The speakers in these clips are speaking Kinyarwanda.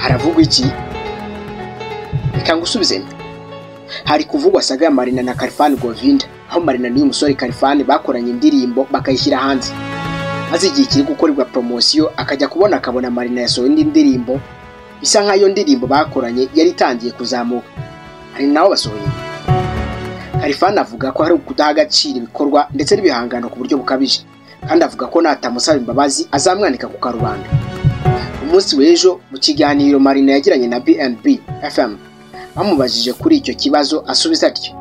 Haravugwa iki? Reka ngusubize. Hari kuvugwa saga ya Marina na Khalfan Govinda, aho Marina n'uyu musore Khalfan bakoranye indirimbo bakayishyira hanze. Maze igihe kiri gukorerwa promosiyo akajya kubona akabona Marina yasohoye indi ndirimbo bisa nk'ayo ndirimbo bakoranye yari itangiye kuzamuka. Hari naho basohoye. Khalfan avuga ko hari ukudaha agaciro ibikorwa ndetse n'ibihangano ku buryo bukabije, kandi avuga ko natamusaba imbabazi azamwanika ku karubanda. Umunsi w'ejo mu kiganiro Marina yagiranye na B&B FM bamubajije kuri icyo kibazo asubiza atyo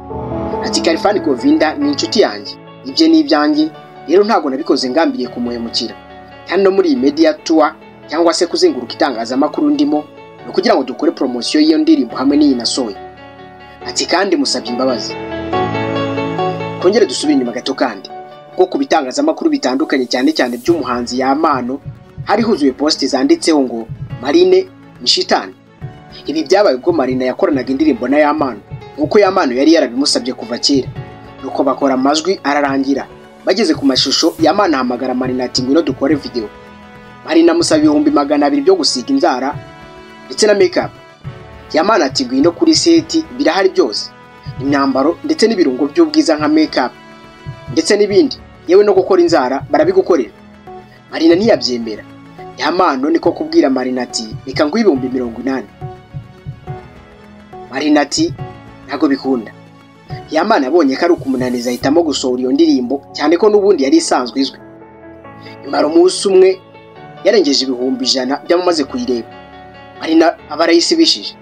ati: Khalfan Govinda ni inshuti yanjye, ibye ni ibyanjye, rero ntabwo nabikoze ngambiriye kumuhemukira. Kandi no muri iyi media tour cyangwa se kuzenguruka itangazamakuru ndimo ni ukugira ngo dukore promosiyo y'iyo ndirimbo hamwe n'iyi nasohoye. Ati kandi musabye imbabazi. Twongere dusubire inyuma gato kandi kuko ku bitangazamakuru bitandukanye cyane cyane by'umuhanzi Yampano hari huzuye post zanditseho ngo Marine ni shitani. Ibi byabaye ubwo Marina yakoranaga indirimbo na Yampano nkuko Yampano yari yarabimusabye kuva kera. Nuko bakora amajwi ararangira, bageze ku mashusho Yampano ahamagara Marina ati ngwino dukore video. Marina amusaba 200,000 byo gusiga inzara ndetse na make up. Yampano ati ngwino kuri seti birahari byose, imyambaro ndetse n'ibirungo by'ubwiza nka make up ndetse n'ibindi, yewe no gukora inzara barabigukorera. Marina ntiyabyemera. Yampano niko kubwira Marina ati reka nguhe 80,000. Marina ati ntago bikunda. Yampano abonye ko ari ukumunaniza ahitamo gusohora iyo ndirimbo cyane ko n'ubundi yari isanzwe izwi. Imara umunsi umwe yarengeje 100,000 by'abamaze kuyireba. Marina aba arayisibishije.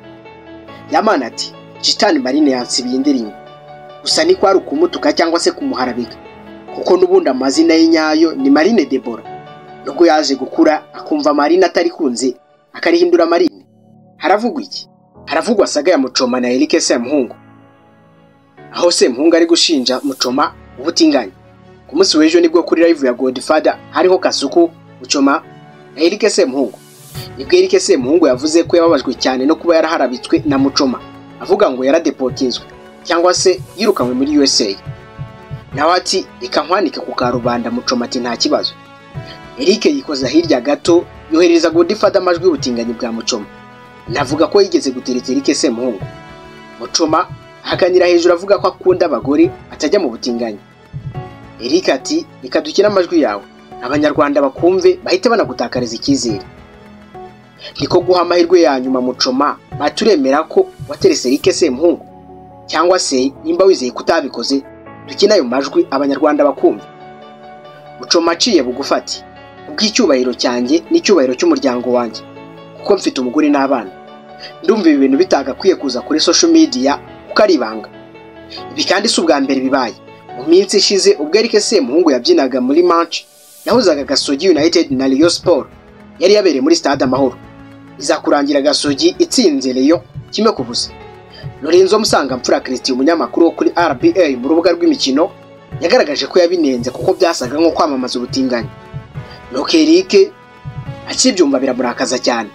Yampano ati shitani Marina yansibiye indirimbo. Gusa ni kwari ukumutuka cyangwa se kumuharabika, kuko n'ubundi amazina ye nyayo ni Marine Deborah. Nubwo yaje gukura akumva Marina atarikunze akarihindura Marine. Haravugwa iki? Haravugwa saga ya Muchoma na Eric Semuhungu, aho Semuhungu ari gushinja Muchoma ubutinganyi. Ku munsi w'ejo nibwo kuri live ya Godfather hariho Kasuku, Muchoma na Eric Semuhungu. Nibwo Eric Semuhungu yavuze ko yababajwe cyane no kuba yaraharabitswe na Muchoma, avuga ngo yaradeportinzwe cyangwa se yirukanwe muri USA. Nawe ati reka nkwanike ku karubanda. Muchoma ati nta kibazo. Eric yikoza hirya gato yohereza Godfather amajwi y'ubutinganyi bwa Muchoma. Navuga ko yigeze gutereta Eric Semuhungu. Muchoma ahakanira hejuru avuga ko akunda abagore atajya mu butinganyi. Eric ati reka dukine amajwi yawe abanyarwanda bakumve bahite banagutakariza icyizere. Niko guha amahirwe ya nyuma Muchoma, baturemera ko waterese Eric Semuhungu, cyangwa se nimba wizeye kutabikoze dukine ayo majwi abanyarwanda bakumve. Muchoma aciye bugufati ubw'icyubahiro cyanjye n'icyubahiro cy'umuryango wanjye, kuko mfite umugore n'abana. Ndumva ibi bintu bitagakwiye kuza kuri social media kuko ari ibanga. Ibi kandi si ubwa mbere bibaye. Mu minsi ishize ubwo Eric Semuhungu yabyinaga muri match yahuzaga Gasogi United na Rayon Sport yari yabereye muri Stade Amahoro, izakurangira Gasogi itsinze Rayon 1-0. Lorenzo Musangamfura Christian, umunyamakuru wo kuri RBA mu rubuga rw'imikino, yagaragaje ko yabinenze kuko byasaga nko kwamamaza ubutinganyi. Nuko Eric akibyumva biramurakaza cyane,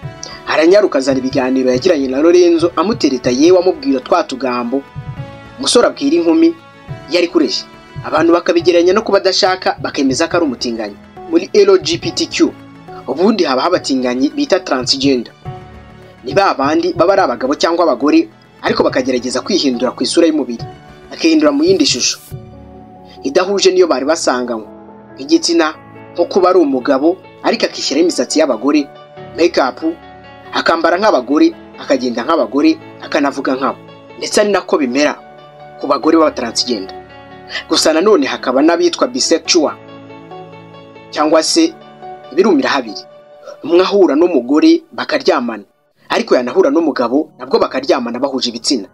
aranyaruka azana ibiganiro yagiranye na Lorenzo amutereta yewe amubwira twa tugambo umusore abwira inkumi yari kureshya, abantu bakabigereranya no kuba adashaka bakemeza ko ari umutinganyi. Muri LGBTQ ubundi haba abatinganyi bita transgender, ni ba bandi baba ari abagabo cyangwa abagore ariko bakagerageza kwihindura ku isura y'umubiri, bakihindura mu yindi shusho idahuje niyo bari basanganywe, nk'igitsina, nko kuba ari umugabo ariko akishyiraho imisatsi y'abagore, make up, akambara nk'abagore, akagenda nk'abagore, akanavuga nkabo, ndetse ari nako bimera ku bagore b'abatransgender. Gusa nanone hakaba n'abitwa bisexual cyangwa se ibirumira habiri, umwe ahura n'umugore bakaryamana, ariko yanahura n'umugabo nabwo bakaryamana bahuje ibitsina.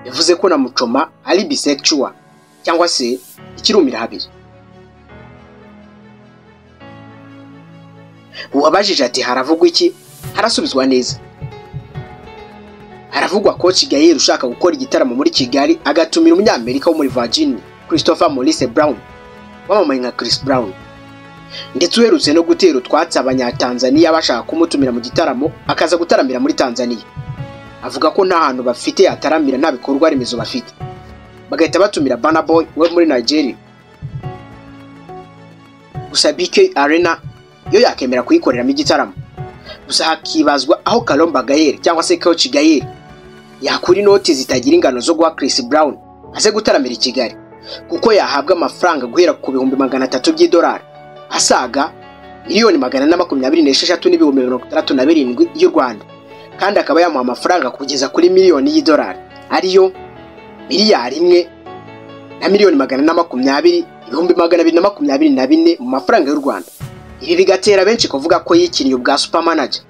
Bivuze ko na Muchoma ari bisexual cyangwa se ikirumira habiri. Uwabajije ati haravugwa iki? Harasubizwa neza. Haravugwa Coach Gael ushaka gukora igitaramo muri Kigali agatumira umunyamerika wo muri Virginia Christopher Maurice Brown wamamaye nka Chris Brown, ndetse uherutse no gutera utwatsi abanyatanzania bashaka kumutumira mu gitaramo akaza gutaramira muri Tanzania. Avuga ko nta hantu bafite yataramira, nta bikorwa remezo bafite, bagahita batumira Burna Boy we muri Nigeria. Gusa BK Arena yo yakemera kuyikoreramo igitaramo. Gusa hakibazwa aho Karomba Gael cyangwa se Coach Gael yakura inoti zitagira ingano zo guha Chris Brown aze gutaramira i Kigali, kuko yahabwa amafaranga guhera ku 300,000 by'idolari asaga 426,067 y'u Rwanda, kandi akaba yamuha amafaranga kugeza kuri miliyoni y'idolari ariyo 1,420,224,000 mu mafaranga y'u Rwanda. Ibi bigatera benshi kuvuga ko yikiniye ubwa super manager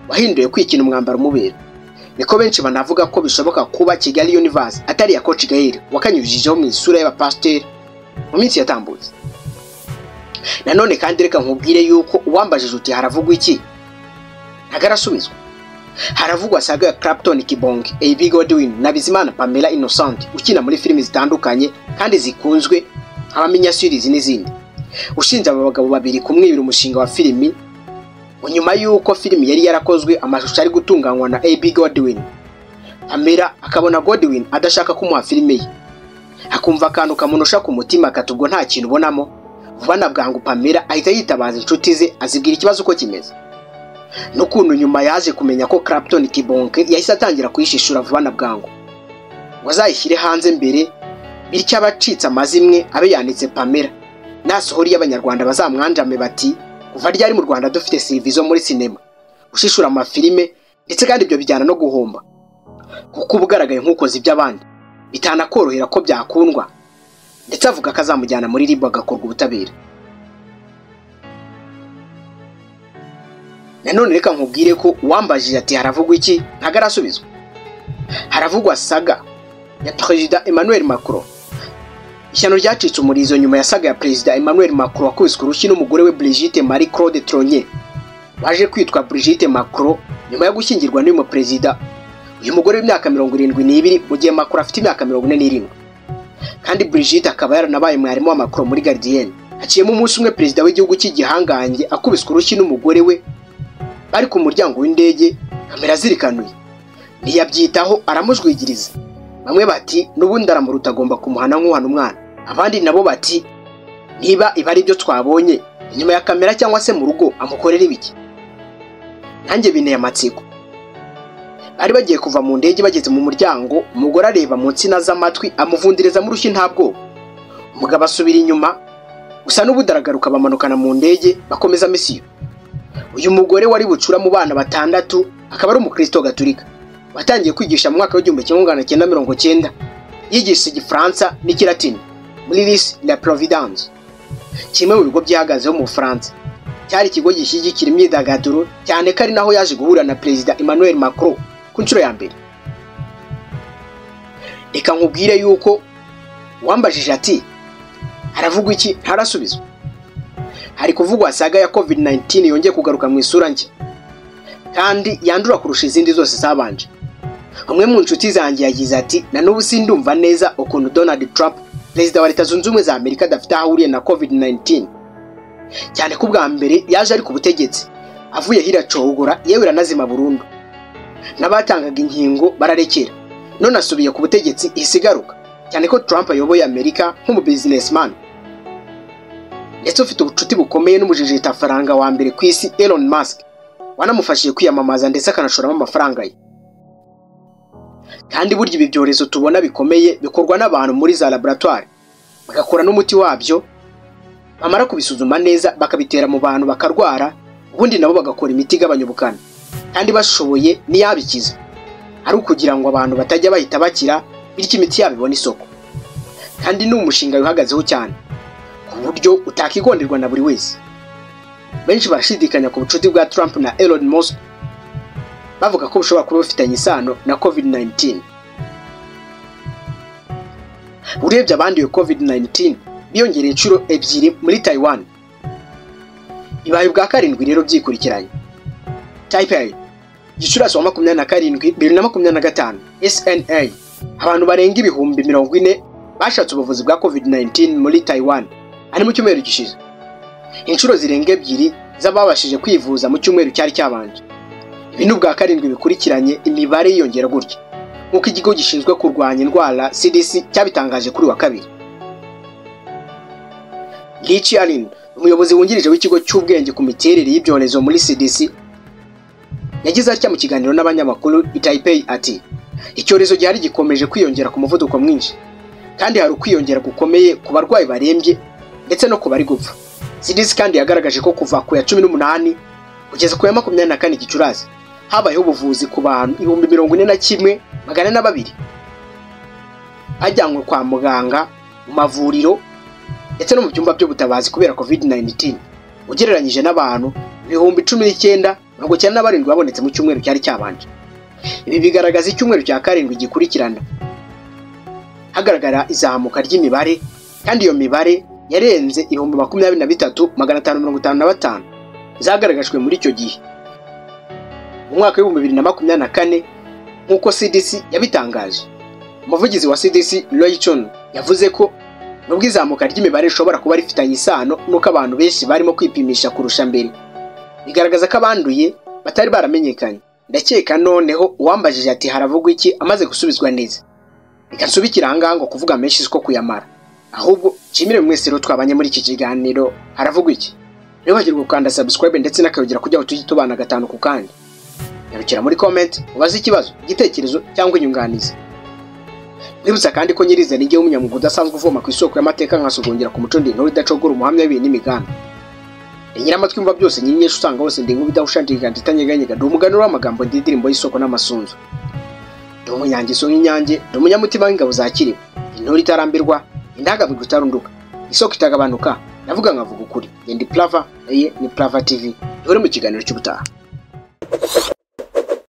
wahinduye kwikina umwambaro umubera. Niko benshi banavuga ko bishoboka kuba Kigali Universe atari ya Coach Gael wakanyujijeho mu isura y'abapasiteri mu minsi yatambutse. Nanone kandi reka nkubwire yuko uwambajije uti haravugwa iki ntagarasubizwa. Haravugwa saga ya Clapton Kibonge, AB Godwin na Bizimana Pamela Innocent ukina muri filimi zitandukanye kandi zikunzwe abamenya series n'izindi. Ushinja aba bagabo babiri kumwibira umushinga wa filimi nyuma yuko filimi yari yarakozwe amashusho ari gutunganywa na AB Godwin. Pamela akabona Godwin adashaka kumuha filime ye, akumva akantu kamunosha ku mutima katubwo nta kintu ubonamo. Vuba na bwangu Pamela ahita yitabaza inshuti ze azibwira ikibazo uko kimeze, n'ukuntu nyuma yaje kumenya ko Clapton Kibonke yahise atangira kuyishishura vuba na bwangu ngo azayishyire hanze mbere, bityo abacitse amazimwe abe yanditse Pamela nasohora y'Abanyarwanda bazamwanjame bati kuva ryari mu Rwanda dufite serivizo muri sinema ushishura amafilime, ndetse kandi ibyo bijyana no guhomba kuko ubugaragaye nk'ukoze iby'abandi bitanakorohera ko byakundwa. Ndetse avuga ko azamujyana muri RIB agakorwa ubutabera. Nanone reka nkubwire ko uwambajije ati haravugwa iki ntagarasubizwa. Haravugwa saga ya Perezida Emmanuel Macron. Ishyano ryacitse umurizo nyuma ya saga ya Perezida Emmanuel Macron wakubiswe urushyi n'umugore we Brigitte Marie Claude Tronier waje kwitwa Brigitte Macron nyuma yo gushyingirwa n'uyu muperezida. Uyu mugore w'imyaka 72 mu gihe Macron afite imyaka 47, kandi Brigitte akaba yaranabaye mwarimu wa Macron muri Gardienne. Haciyemo umunsi umwe perezida w'igihugu cy'igihangange akubiswe urushyi n'umugore we bari ku muryango w'indege, kamera zirikanuye, ntiyabyitaho aramujwigiriza. Bamwe bati n'ubundi aramuruta agomba kumuhana nk'uhana umwana, abandi nabo bati niba iba ari byo twabonye inyuma ya kamera cyangwa se mu rugo amukorera ibiki. Nanjye binteye amatsiko. Bari bagiye kuva mu ndege bageze mu muryango, umugore areba mu nsina z'amatwi amuvundireza mu rushyi nta bwoba. Umugabo asubira inyuma gusa n'ubundi aragaruka bamanukana mu ndege bakomeza misiyo. Uyu mugore wari bucura mu bana 6 akaba ari umukristo gatolika watangiye kwigisha mu mwaka wa 1990, yigisha Igifaransa n'Ikilatini muri Lycée La Providence, kimwe mu bigo byahagazeho mu Bufaransa. Cyari ikigo gishyigikira imyidagaduro cyane ko ari naho yaje guhura na Perezida Emmanuel Macron ku nshuro ya mbere. Reka nkubwire yuko uwambajije ati haravugwa iki ntarasubizwa. Hari kuvugwa saga ya COVID-19 yongeye kugaruka mu isura nshya kandi yandura kurusha izindi zose zabanje. Umwe mu nshuti zanjye yagize ati na n'ubu sindumva neza ukuntu Donald Trump perezida wa Leta Zunze Ubumwe za Amerika adafite aho ahuriye na COVID-19, cyane ko ubwa mbere yaje ari ku butegetsi avuye hiracogora yewe iranazima burundu, n'abatangaga inkingo bararekera, none asubiye ku butegetsi isigaruka, cyane ko Trump ayoboye Amerika nk'umu businessman ndetse ufite ubucuti bukomeye n'umujijitafaranga wa mbere ku isi Elon Musk wanamufashije kwiyamamaza ndetse akanashoramo amafaranga ye. Kandi burya ibi byorezo tubona bikomeye bikorwa n'abantu muri za laboratoire, bagakora n'umuti wabyo, bamara kubisuzuma neza bakabitera mu bantu bakarwara, ubundi nabo bagakora imiti igabanya ubukana kandi bashoboye n'iyabikiza, ari ukugira ngo abantu batajya bahita bakira, bityo imiti yabo ibone isoko. Kandi ni umushinga wihagazeho cyane ku buryo utakigonderwa na buri wese. Benshi barashidikanya ku bucuti bwa Trump na Elon Musk, bavuga ko bushobora kuba bufitanye isano na COVID-19. Urebye abanduye COVID-19 biyongereye inshuro 2 muri Taiwan, bibaye ubwa 7 rero byikurikiranye. Taipei, Gicurasi wa 27, 2025, SNA, abantu barenga 40,000 bashatse ubuvuzi bwa COVID-19 muri Taiwan ari mu cyumweru gishize, inshuro zirenga 2 z'ababashije kwivuza mu cyumweru cyari cyabanje. Ibi ni ubwa 7 bikurikiranye imibare yiyongera gutya, nk'uko ikigo gishinzwe kurwanya indwara CDC cyabitangaje kuri wa kabiri. Lee Chialin, umuyobozi wungirije w'ikigo cy'ubwenge ku miterere y'ibyorezo muri CDC, Yagize atya mu kiganiro n'abanyamakuru i Taipei ati: "Icyorezo gihari gikomeje kwiyongera ku muvuduko mwinshi, kandi hari ukwiyongera gukomeye ku barwayi barembye ndetse no ku bari gupfa." CDC kandi yagaragaje ko kuva ku ya 18 kugeza ku ya 24 Gicurasi habayeho ubuvuzi ku bantu 41,402 bajyanywe kwa muganga, mu mavuriro ndetse no mu byumba by'ubutabazi kubera COVID-19, ugereranyije n'abantu 19,097 babonetse mu cyumweru cyari cyabanje. Ibi bigaragaza icyumweru cya karindwi gikurikirana hagaragara izamuka ry'imibare, kandi iyo mibare yarenze 23,555 zagaragajwe muri icyo gihe mu mwaka wa 2024, nk'uko CDC yabitangaje. Umuvugizi wa CDC, Roy Chun, yavuze ko nubwo izamuka ry'imibare rishobora kuba rifitanye isano n'uko abantu benshi barimo kwipimisha kurusha mbere, bigaragaza ko abanduye batari baramenyekanye. Ndakeka noneho uwambajije ati haravugwa iki amaze gusubizwa neza. Reka nsubikire ahangaha, ngo kuvuga menshi siko kuyamara, ahubwo nshimire mwese rero twabanye muri iki kiganiro haravugwa iki. Ntiwibagirwe gukanda subscribe ndetse n'akayogera kugira ngo tujye tubana gatanu ku kandi. Nyarukira muri comment ubaze ikibazo, igitekerezo cyangwa inyunganizi. Nibutsa kandi ko nyirizina n'igihe w'umunyamwuga udasanzwe uvoma ku isoko y'amateka, nkasogongera ku muco, ndi intore idacogora, umuhamya w'ibintu n'imigambi. Nyiramatwi mva byose, nyinyesha usanga hose, ndi inkuba idahusha, ndiganda itanyeganyega, ndi umuganura w'amagambo, ndi indirimbo y'isoko n'amasunzu, ndi umunyangeso nk'inyange, ndi umunyamutima w'ingabo za Kirima, intore itarambirwa, indangabigwi itarunduka, isoko itagabanuka, ndavuga nkavuga ukuri. Ndi Plava, iyi ni Plava TV. Duhure mu kiganiro cy'ubutaha.